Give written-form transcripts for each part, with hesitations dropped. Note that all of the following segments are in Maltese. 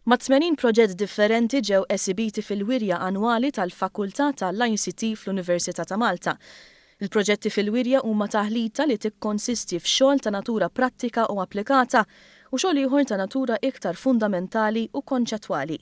Mat-80 proġett differenti ġew esibiti fil-wirja annwali tal-Fakultà tal-ICT fl-Università ta' Malta. Il-proġetti fil-wirja huma taħlita li tikkonsisti f'xogħol ta' natura prattika u applikata u xogħol ieħor ta' natura iktar fundamentali u konċettwali.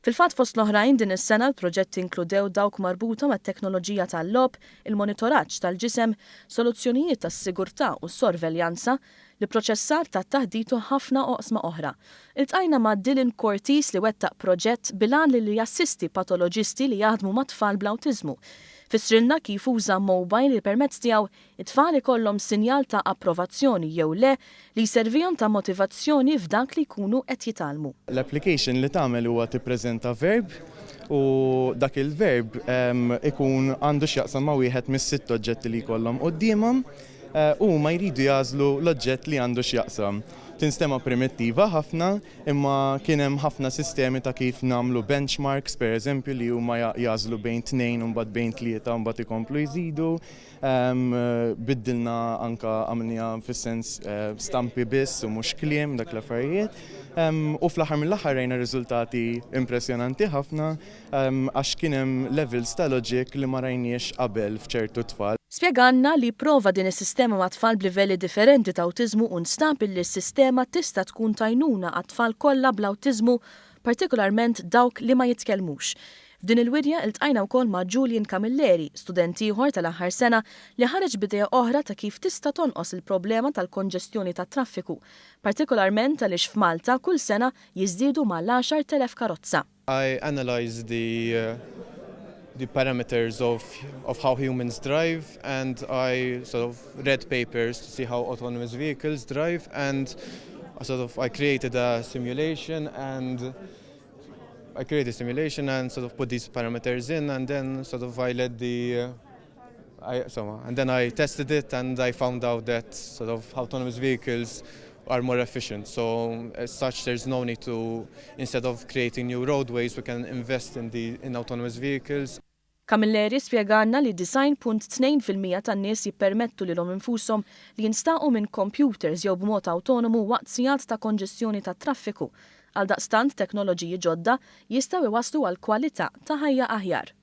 Fil-fatt fost l-oħrajn din is-sena l-proġetti inkludew dawk marbuta mat-teknoloġija tal-logħob, il-monitoraġġ tal-ġisem, soluzzjonijiet tas-sigurtà u s-sorveljanza, l-ipproċessar tat-taħdit u ħafna oqsma oħra. Iltqajna ma' Dylan Cortis li wettaq proġett bil-għan li jassisti patoloġisti li jaħdmu ma' tfal bl-awtiżmu. Fissrilna kif uża mobile li permezz tiegħu it-tfal ikollhom sinjal ta' approvazzjoni jew le li jservihom ta' motivazzjoni f'dak li jkunu qed jitgħallmu. L-application li tagħmel huwa tippreżenta verb u dak il-verb ikun għandu x'jaqsam ma' wieħed mis-sitt oġġetti li jkollhom quddiemhom. Huma jridu jagħżlu l-oġġett li għandu x'jaqsam. Tinstema' primittiva ħafna, imma kien hemm ħafna sistemi ta' kif nagħmlu benchmarks, pereżempju, li huma jagħżlu bejn tnejn u mbagħad bejn tlieta u mbagħad ikomplu jżidu. Biddilna anke għamilniha fis-sens stampi biss u mhux kliem dak l-affarijiet. U fl-aħħar mill-aħħar rajna riżultati impressjonanti ħafna għax kien hemm levels ta' logic li ma rajniex qabel f'ċertu tfal. Spjegalna li pprova din is-sistema ma' tfal b'livelli differenti ta' awtiżmu u nstab illi s-sistema tista' tkun t'għajnuna għat-tfal kollha bl-awtiżmu, partikolarment dawk li ma jitkellmux. F'din il-wirja iltqajna wkoll ma' Julian Camilleri, student ieħor tal-aħħar sena li ħareġ b'idea oħra ta' kif tista' tonqos il-problema tal-konġestjoni tat-traffiku, partikolarment għaliex f'Malta kull sena jiżdiedu mal-10,000 karozza. I analyze the the parameters of how humans drive and I sort of read papers to see how autonomous vehicles drive and I sort of I created a simulation and I created a simulation and sort of put these parameters in and then sort of I let the I, so, and then I tested it and I found out that sort of autonomous vehicles are more efficient. So as such, there's no need to, instead of creating new roadways, we can invest in autonomous vehicles. Camilleri spjegalna li 90.2% tan-nies jippermettu lilhom infushom li jinstaqu minn computers jew b'mod autonomu waqt sigħat ta' konġestjoni ta' traffiku. Għal daqstant teknoloġiji ġodda jistgħu iwaslu għal kwalità ta' ħajja aħjar.